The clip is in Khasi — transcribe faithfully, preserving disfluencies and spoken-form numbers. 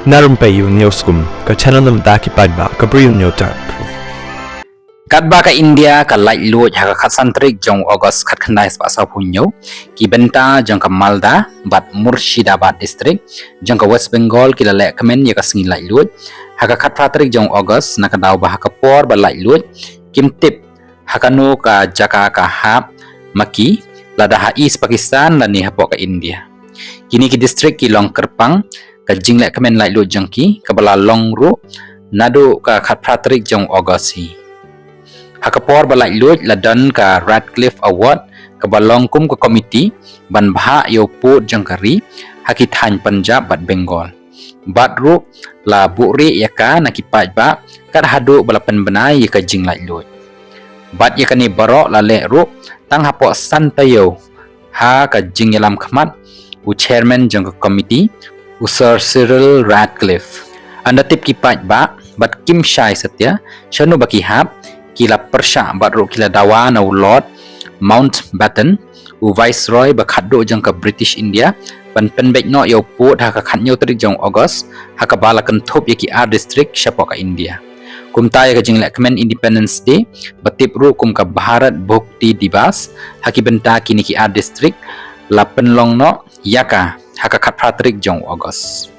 Na Rympei U News kum ka channel na bynta ki paidbah ka Bri U News Type. Katba ka India ka laitluid ha ka khatsan tarik jong u August khatkhyndai spah sawphew hynñiew, ki bynta jong ka Malda bad Murshidabad district jong ka West Bengal ki la lehkmen ïa ka sngi laitluid ha ka khatphra tarik jong u August, na ka daw ba ha ka por ba laitluid kim tip ha kano ka jaka ka hap ma ki, lada ha East Pakistan lane hapoh ka India. Kine ki district ki long kyrpang ka jinglehkmen laitluid jong ki, kaba la long ruh naduh ka khatphra tarik jong u August hi. Ha ka por ba laitluid la don ka Radcliffe Award, kaba long kum ka komiti ban bhah ïa u pud jong ka ri ha ki thaiñ Punjab bad Bengal. Bad ruh la buhrieh ïa ka na ki paidbah kat haduh ba la pynbna ïa ka jinglaitluid. Bad ïa kane baroh la leh ruh tang hapoh san taïew, ha ka jingïalam khmat u chairman jong ka komiti, u Sir Cyril Radcliffe. Ynda tip ki paidbah bad kim shai satia shano ba ki hap, ki la pyrshah bad ruh ki la dawa na u Lord Mountbatten, u Viceroy ba khatduh jong ka British India, ban pynbeit noh ïa u pud ha ka khathynñiew tarik jong u August, ha kaba la kynthup ïa ki ar district shapoh ka India. Kumta ïa ka jinglehkmen Independence Day, ba tip ruh kum ka Bharat Bhakti Diwas, ha ki bynta kine ki ar district, la pynlong noh ïa ka ha ka khatphra tarik jong u August.